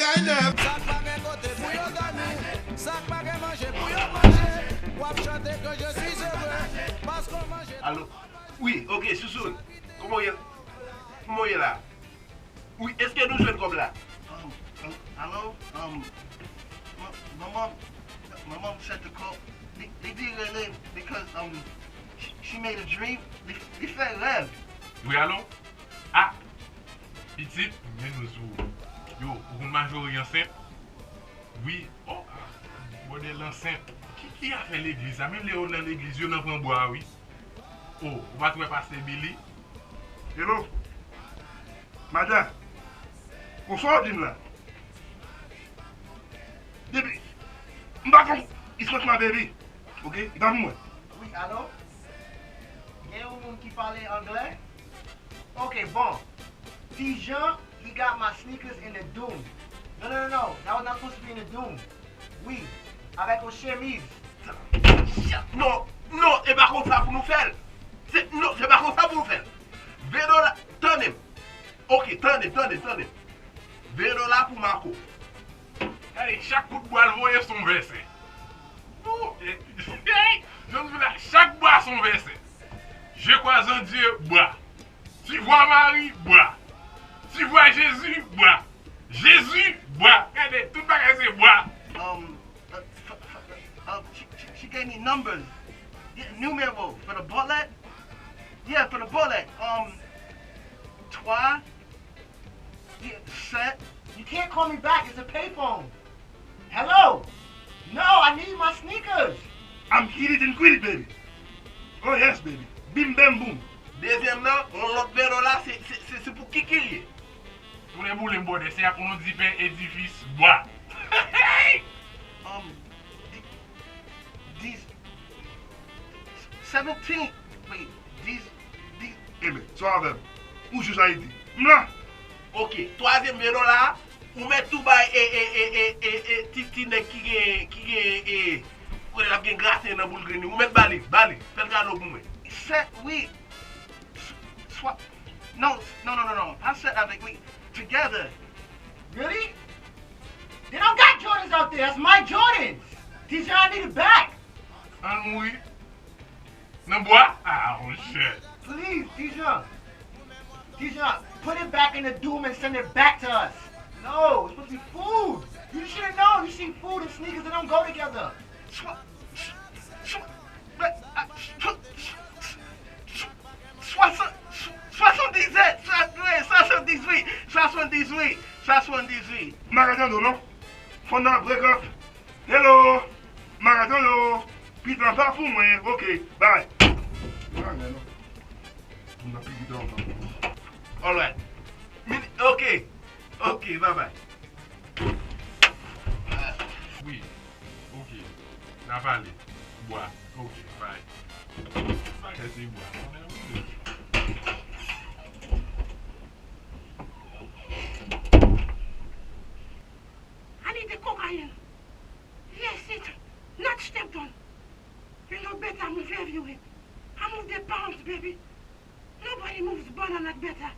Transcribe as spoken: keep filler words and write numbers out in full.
Sa k pa gen kote pou yo dòmi, sa k pa gen manje pou yo manje, w ap chante que je suis heureux, paske w manje. Alo? Wi, ok, Sousoun. Kòman w ye? Kòman w ye la? Wi, èske nou jwenn kòb la? Um, um, alo? Um, ma- manman, manman m sèt kòb. Li, li di rele because, um, she, she made a dream. Li, li fè rèv. Wi, alo? Ah! Pitit, m gen nouz pou ou. Yo, ou konn Majori ansent? Wi. Oh, ah, bòdèl ansent. Ki, ki afè legliz sa? Menm lè yo nan legliz, yo nan pran bwa, wi. Oh, ou pa t wè pastè Billy? Hello? Madan, bonswa w di m la. Depi, m pa konn, it's not my baby. Ok? Li pa pou mwen. Wi, alo? Gen yon moun ki pale anglè? Ok, bon. Ti Jan, he got my sneakers in the doom. No, no, no, no. That was not supposed to be in the doom. Wi, avèk yon chemiz. Non, non, e pa konsa pou nou fè l. Se, non, se pa konsa pou nou fè l. Ven dola, tande m. Ok, tande, tande, tande. Ven dola pou Marco. Gade, chak kout bwa l voye se yon vèsè. Oh, eh, hey, jan m di la, chak bwa se yon vèsè. Je crois en Dieu, bwa. Tu vois Marie, bwa. Tu vois Jésus, bwa. Jésus, bwa. Gade, tout bagay se bwa. Um, uh, f- f- uh, she, she, she gave me numbers. Yeah, numéro for the bullet. Yeah, for the bullet. Um, trois, yeah, sept. You can't call me back. It's a payphone. Hello? No, I need my sneakers. I'm hit it and quit it, baby. Oh yes, baby. Bim bam boom. Dezyèm nan, yon lòt ven dola, se, se, se, se pou Kiki l ye. Tounen boule m bòdè, se ap yon dipen edifis bwa. Um, di- dis- seventeen, wait, dis- dis- Ebyen, sa w avè m? Ou jij Ayiti. M la. Ok, twazyèm ven dola a, ou mèt tou bay e, e, e, e, e, e, ti, ti nèg ki gen, ki gen, e, kote l ap gen graten nan boul grenn li. Ou mèt ba li, ba li. Fè l kado pou mwen. Sèt, wi. Swa, non, non, non, non, non. Pa sèt avèk, wi. Together. Really? They don't got Jordans out there. That's my Jordans. T J, I need it back. Ann mouri. Nan bwa? Ah, monchè. Please, T J. T J, put it back in the doom and send it back to us. No, it's supposed to be food. You should have known. You see food and sneakers, they don't go together. Swa- swa- swa- swa- swa- swasan- swasanndizèt, swa- swasanndizwit, swasanndizwit, swasanndizwit. Magadando, non? Fò n nan break up. Hello! Magadando! Pit lan pa pou mwen. Ok, bye. Magadando. Moun nan pi pit lan pa pou mwen. Alright. Min- ok. Ok, bye bye. Wi. Ok. N a pale. Bwa. Ok, bye. Bagay se bwa. I need the cocaine. Yes, it. Not step down. You know better move everywhere. I move the pounds, baby. Nobody moves banana better.